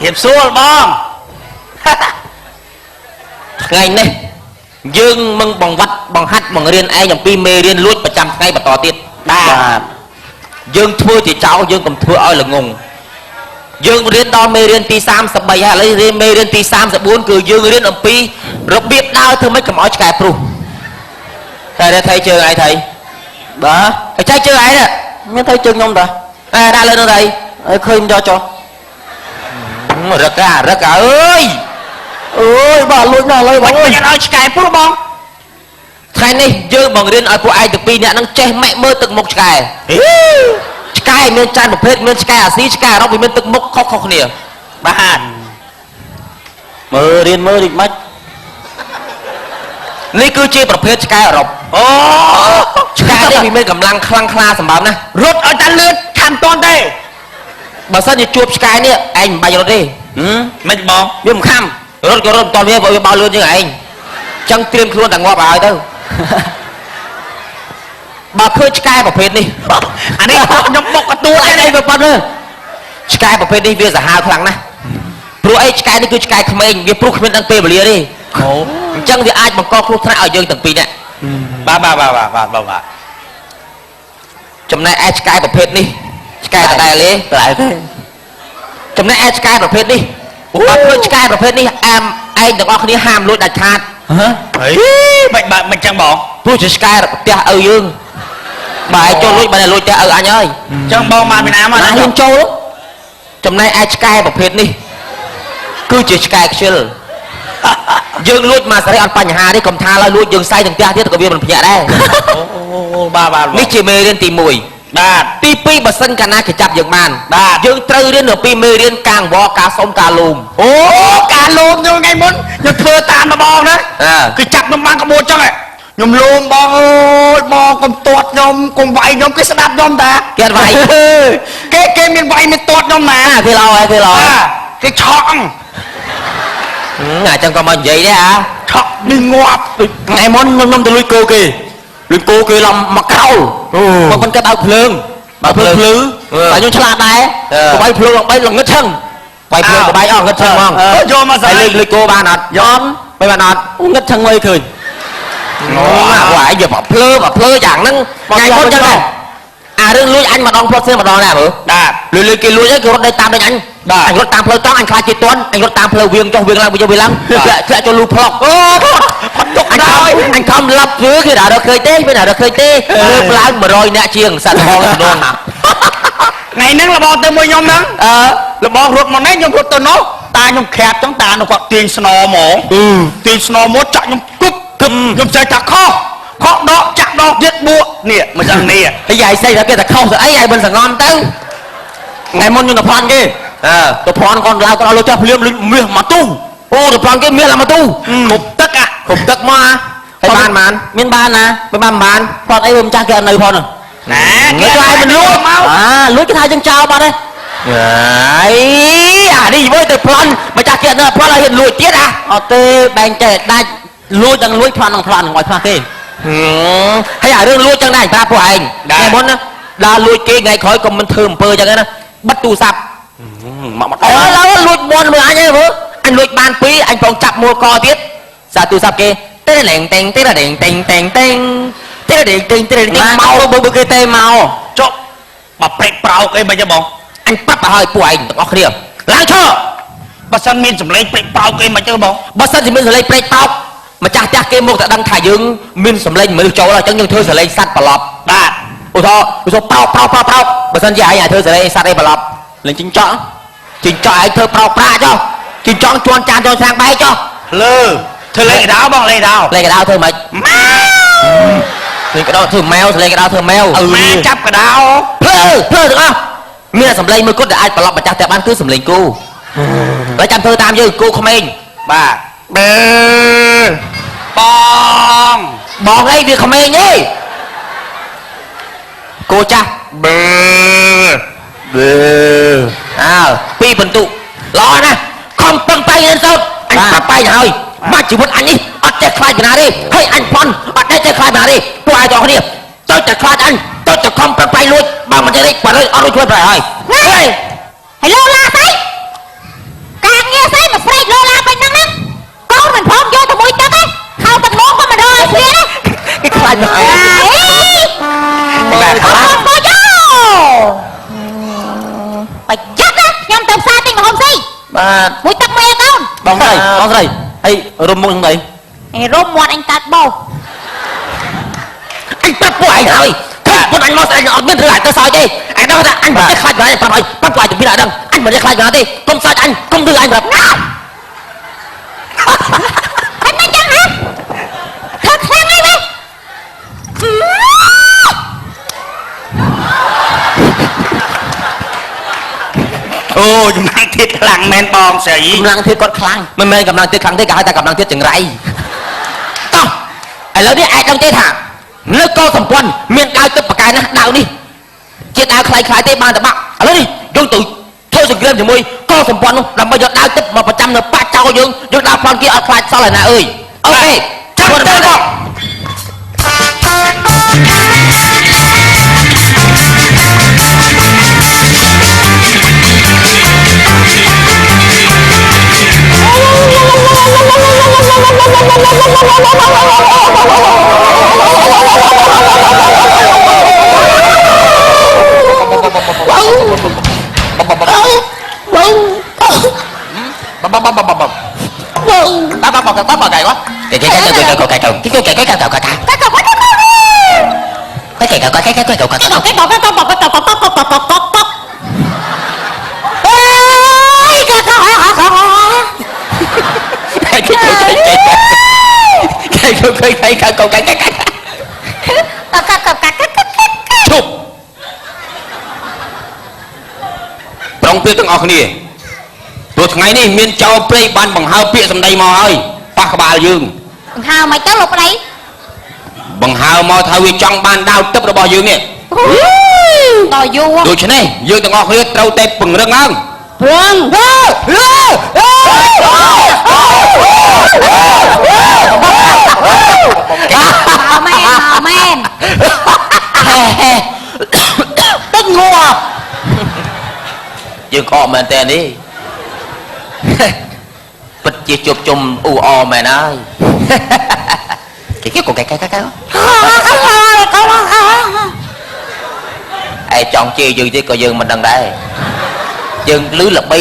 រៀបសួរបង ថ្ងៃនេះយើងនឹងបង្វត្តបង្ហាត់បង្រៀនឯងអំពីមេរៀនលួចប្រចាំថ្ងៃបន្តទៀត បាទ យើងធ្វើជាចោលយើងកុំធ្វើឲ្យល្ងងយើងរៀនដល់មេរៀនទី33ហើយឥឡូវរៀនមេរៀនទី34គឺយើងរៀនអំពីរបៀបដើរធ្វើម៉េចកុំឲ្យឆ្កែព្រុសតែថៃជើងឯងថៃ បាទ ហើយចៃជើងឯងនេះ មានថៃជើងខ្ញុំតា អេដាក់លើនោះថៃ អើឃើញយកចុះ រឹកអារឹកអាអើយ អើយបាទលួចណាស់ឥឡូវបងអើយ មិនឲ្យឆ្កែព្រុសបង ថ្ងៃនេះយើងបង្រៀនឲ្យពួកឯងទាំងពីរអ្នកហ្នឹងចេះម៉ែកមើលទឹកមុខឆ្កែឆ្កែមានច្រើនប្រភេទមានឆ្កែអាស៊ីឆ្កែអឺរ៉ុបវាមានទឹកមុខខុសៗគ្នា បាទ មើលរៀនមើលរីកមិន នេះគឺជាប្រភេទឆ្កែអឺរ៉ុប អូ ឆ្កែនេះវាមានកម្លាំងខ្លាំងក្លាសម្បើមណាស់ រត់ឲ្យតែលឿនខាំតន់ទេ បើសិនជាជួបឆ្កែនេះឯងមិនបាច់រត់ទេ មិនបង វាមិនខំ រត់ក៏រត់មិនតន់វាព្រោះវាបោលលឿនជាងឯងចឹងត្រៀមខ្លួនតែងាប់ឲ្យទៅបើឃើញឆ្កែប្រភេទនេះ អានេះខ្ញុំបុកកទួ ឯងឯងប៉ុណ្ណឹងឆ្កែប្រភេទនេះវាសាហាវខ្លាំងណាស់ព្រោះអីឆ្កែនេះគឺឆ្កែក្មេងវាព្រុសគ្មានដឹងពេលវេលាទេ អូ អញ្ចឹងវាអាចបង្កគ្រោះថ្នាក់ឲ្យយើងទាំងពីរនាក់ បាទបាទបាទបាទបាទបាទ ចំណែកឯឆ្កែប្រភេទនេះឆ្កែដដែលទេ តែទេ ចំណែកឯឆ្កែប្រភេទនេះបើឃើញឆ្កែប្រភេទនេះអែមឯងទាំងអស់គ្នាហាមលួចដាច់ខាត ហ៎ ហីមិនបាទមិនចឹងបង ព្រោះជាឆ្កែផ្ទះឪយើងបើឯងចូលលួចបើតែលួចផ្ទះឪអញហើយ ចឹងបងមកពីណាមក ណាហ៊ានចូល ចំណែកឯឆ្កែប្រភេទនេះគឺជាឆ្កែខ្ជិលយើងលួចមកសេរីអត់បញ្ហាទេកុំថាឡើយលួចយើងសៃទាំងផ្ទះទៀតក៏វាមិនភ្ញាក់ដែរ អូបាទបាទ នេះជាមេរៀនទី1 បាទ ទី2បើសិនកាលណាគេចាប់យើងបាន បាទ យើងត្រូវរៀនអំពីមេរៀនការអង្វរការសុំការលូម អូការលូមខ្ញុំថ្ងៃមុនខ្ញុំធ្វើតាមដបងណា អើ គឺចាប់ខ្ញុំបានក្បួនចឹងខ្ញុំលូមបងអើយបងកុំទាត់ខ្ញុំកុំវាយខ្ញុំគេស្ដាប់ខ្ញុំតា គេអត់វាយ គេគេមានវាយមានទាត់ខ្ញុំណា គេល្អហើយគេល្អ គេឆក់ អាចឹងក៏មកនិយាយដែរអា ឆក់នេះងាប់ ថ្ងៃមុនខ្ញុំទៅលួចគោគេលួចគោគេឡំមកក្រោលមកមិនគេបើកភ្លើងបើកភ្លើងភ្លឺតែខ្ញុំឆ្លាតដែរបាយភ្លើងឡើងបីល្ងឹតឆឹង បាយភ្លើងបបាយអស់ងឹតឆឹងហ្មង យកមក ហើយ ស្អី លួចគោបានអត់ យក មិនបានអត់ ងឹតឆឹងមើលឃើញ អូអាយយកភ្លើភ្លើយ៉ាងហ្នឹងថ្ងៃមុនចឹងដែរអារឿងលួចអញម្ដងផ្លត់ស្ម្ដងដែរមើល បាទ លួចលួចគេលួចហ្នឹងគេរត់ដេកតាមដេញអញ បាទ អញរត់តាមផ្លូវត្រង់អញខ្លាចគេទាន់អញរត់តាមផ្លូវវៀងចុះវៀងឡើងវិញវៀងឡើងធ្លាក់ធ្លាក់ចូលលូផ្លុក អូផុតទុក អញខ ដល់ ំអញខំឡាប់ធ្វើគេដល់រកឃើញទេមិនដល់រកឃើញទេលើកឡើង100នាក់ជាងសត្វហងសំដង ថ្ងៃហ្នឹងលបងទៅមួយខ្ញុំហ្នឹង អឺ លបងរត់មកនេះខ្ញុំរត់ទៅនោះតាខ្ញុំក្រាបចឹងតានោះគាត់ទាញស្នហ្មងទាញស្នមកចាក់ខ្ញុំគប់គប់ខ្ញុំចេះថាខុសខុសដកចាក់ដកទៀតបួកនេះមិនចឹងនេះ ហើយយាយស្អីថាគេតែខុសទៅអីយាយមិនសងំទៅ ថ្ងៃមុនខ្ញុំទៅប្លន់គេ អើ ទៅប្លន់គាត់ឡើងគាត់ឲ្យលុយចាស់ភ្លាមលុយមាសមកទូ អូទៅប្លន់គេមានឡាមកទូ គប់ទឹកអា គ្រប់ទឹកមកអាហើយបានបាន មានបានណា មិនបានបាន ប្លន់អីវាម្ចាស់គេអត់នៅផង ណា គេឲ្យមិនលួច មក អាលួចគេថាយើងចោលបាត់ទេ អីអានេះវើទៅប្លន់ម្ចាស់គេអត់នៅប្លន់ឲ្យហ៊ានលួចទៀតអា អត់ទេបែងចែកដាច់លួចទាំងលួចប្លន់ទាំងប្លន់ឲ្យខ្វះគេ ហើយអារឿងលួចចឹងដែរប្រាប់ពួកឯងថ្ងៃមុនណាដើរលួចគេថ្ងៃក្រោយកុំមិនធ្វើអំពើចឹងណាបិទទូរស័ព្ទ មកមក អើឡើយលួចមន់មើលអញឯងមើលអញលួចបានពីរអញផងចាប់មួលកទៀតសារទូរស័ព្ទគេតេរ៉េងតេងតេរ៉េងតេងតេងតេងតេរ៉េងតេងតេរ៉េងតេង មក មក បើគេទេមក ចុះបើប្រេកប្រោកអីមិនចឹងបង អញប្រាប់ឲ្យហើយពួកឯងទាំងអស់គ្នាឡើងឈរ បើសិនមានសម្លេងប្រេកប្រោកអីមិនចឹងបង បើសិនជាមានសលេងប្រេកបោកម្ចាស់ផ្ទះគេមកតែដឹងថាយើងមានសម្លេងមនុស្សចូលហើយអញ្ចឹងយើងធ្វើសលេងសัตว์ប្រឡប់ បាទ ឧទាហរណ៍ឧទាហរណ៍ប្រោកប្រោកប្រោកប្រោកបើសិនជាឯងអាចធ្វើសលេងសัตว์អីប្រឡប់ លេងចិញ្ចក់ ជីងចក់ឯងធ្វើប្រោកប្រាចុះជីងចង់ជន់ចានជន់ស្រាងបែកចុះ លើធ្វើលេងកដោបងលេងកដោ លេងកដោធ្វើម៉េច ម៉ា លេងកដោធ្វើម៉ែវលេងកដោធ្វើម៉ែវ ម៉ាចាប់កដោ ភ្លើភ្លើទាំងអស់មានតែសម្លេងមួយគត់ដែលអាចប្រឡប់ម្ចាស់ផ្ទះបានគឺសម្លេងគូហើយចាំធ្វើតាមយើងគូក្មេង បាទបបង បងអីវាក្មេងទេគូចាស់ បឺ បឺអើពីរបន្ទុកល្អណាស់ខំពឹងបែងរៀនសូត្រអញប្រាប់បែងហើយមកជីវិតអញនេះអត់ចេះខ្លាចពីណាទេហើយអញប្លន់អត់ចេះខ្លាចពីណាទេពួកឯងទាំងអស់គ្នាទៅតែខ្លាចអញទៅតែខំប្រឹងបែងលួចបើមិនចេះទេបាត់ហើយអត់រួចខ្លួនប្រហែលហើយ ហេឡូឡាស្អី បាទ មួយទឹកមេកូន បងស្រីបងស្រីហើយរុំមុខហ្នឹងអី ឯរុំមាត់អញកាត់បោស អញប្រាប់ពួកឯងហើយឃើញពួកអញមកស្អែកអត់មានរឿងអាចទៅសើចទេអញដឹងថាអញមិនចេះខ្លាចណាប្រាប់ឲ្យប្រាប់ពួកឯងទៅពីណាដឹងអញមិនចេះខ្លាចណាទេកុំសើចអញកុំរឿងអញប្រាប់ ហើយមិនចឹងហ៎ធ្វើខ្លាំងហើយវិញ អូកម្លាំងធាតខ្លាំងមែនបងស្រី កម្លាំងធាតគាត់ខ្លាំងមិនមែនកម្លាំងធាតខ្លាំងទេគេហៅថាកម្លាំងធាតចង្រៃតោះឥឡូវនេះឯងដឹងទេថានៅកោសម្ព័ន្ធមានដាវទឹកបកែណាស់ដាវនេះជាដាវខ្លាយខ្លាយទេបានតបាក់ឥឡូវនេះយើងទៅធ្វើសង្គ្រាមជាមួយកោសម្ព័ន្ធនោះដើម្បីយកដាវទឹកមកប្រចាំនៅបាក់ចោលយើងយើងដាវប្លន់គេអត់ខ្លាចសល់ឯណាអើយអូខេ ចាំទៅបង បបបបបបបបបបបបកែក cái cái cái cái cái cái cái cái cái cái cái cái cái កកកក cái cái cái cái cái cái cái កកកកកកកកកកកកកអេយកកកក cái cái cái cái cái cái cái cái cái កកកកក ឈប់ប្រុងពេលទាំងអស់គ្នាព្រោះថ្ងៃនេះមានចៅព្រៃបានបង្ហើបពាក្យសម្ដីមកហើយប៉ះក្បាលយើង បង្ហើមិនទៅលោកប្តី បង្ហើបមកថាវាចង់បានដាវទឹករបស់យើងនេះ ដល់យូរ ដូច្នេះយើងទាំងអស់គ្នាត្រូវតែពង្រឹងឡើង ព្រឹង មកមែនមកមែន ទឹកងាប់ យើងខកមែនតើនេះពិតជាជួបជុំអ៊ូអមែនហើយគេគេកែកែកែកែឯចង់ជេរយើងទេក៏យើងមិនដឹងដែរយើងឮល្បី